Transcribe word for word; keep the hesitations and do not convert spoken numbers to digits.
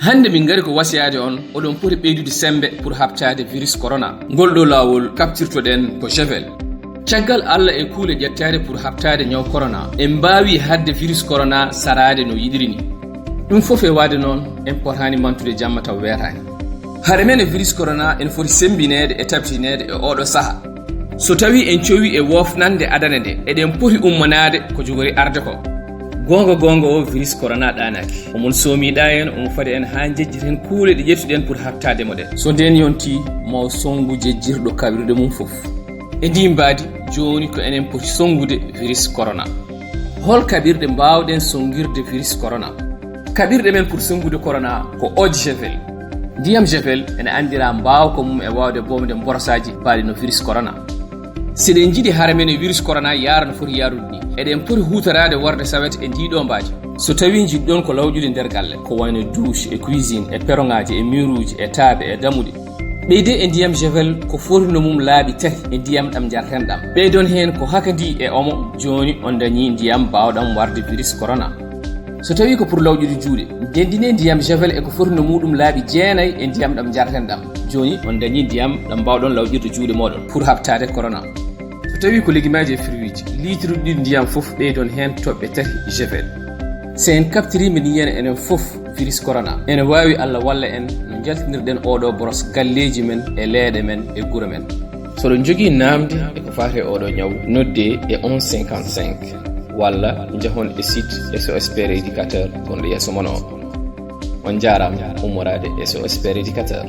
Hannde min ngari ko wasiyaade on, oɗon poti ɓeydude semmbe pour haɓtaade virus corona. Ngol ɗoo laawol kaɓtirtoɗen ko Javel. Caggal Alla e kuule ƴettaade pour haɓtaade ñaw corona, en mbaawi haɗde virus corona saraade no yiɗiri ni. Ɗum fof e waɗde noon, en potaani mantude jamma taw weetaani. Hare men e virus corona ene foti semmbineede e tabitineede e ooɗoo sahaa. So tawii en cowii e woofnande adana nde, eɗen poti ummanaade ko jogori arde ko. Goonga goonga o, virus corona ɗaanaaki. Omo soomi ɗaa en, omo fadi en haa njejjiten kuule ɗe ƴettuɗen pour haɓtaade mo ɗe. So ndeen yontii, ma o sonngu jejjirɗo kaɓirɗe mum fof. E ndii mbaadi, jooni ko enen poti sonngude virus corona. Hol kaɓirɗe mbaawɗen sonngirde virus corona? Kaɓirɗe men pour sonngude corona ko eau de Javel. Ndiyam Javel ene anndiraa mbaawka mum e waawde boomde mborosaaji baaɗi no virus corona. Si eɗen njiɗi hare men e virus corona yaara no foti yaarude ni, eɗen poti huutoraade warde sawet e ndii ɗoo mbaadi. So tawii njiɗɗon ko lawƴude nder galle, ko wayno douche e cuisine e peroŋaaji e miiruuji e taabe e damuɗe, ɓeydee e ndiyam Javel ko foti no mum laabi tati e ndiyam ɗam njarten ɗam. Ɓeydon heen ko hakadi e omo, jooni on ndañii ndiyam mbaawɗam warde virus corona. So tawii ko pour lawƴude juuɗe, ndenndinee ndiyam Javel e ko foti no muuɗum laabi jeenay e ndiyam ɗam njarten ɗam. Jooni on ndañii ndiyam ɗam mbaawɗon lawƴirde juuɗe mooɗon pour haɓtaade corona. So tawii ko legimaaji e fruitji, liituruuji ɗiɗi ndiyam fof ɓeydon heen toɓɓe tati Javel. So en kaɓtiriima ni ene enen fof virus corona, ene waawi Alla walla en no njaltinirɗen ooɗoo boros galleeji men e leeɗe men e gure men. So oɗon njogii naamnde e ko faati e ooɗoo ñaw, noddee e onze cinquante-cinq walla njahon e site S O S Père Éducateur gonɗo yeeso mon o. On njaaraama ummoraade e S O S Père Éducateur.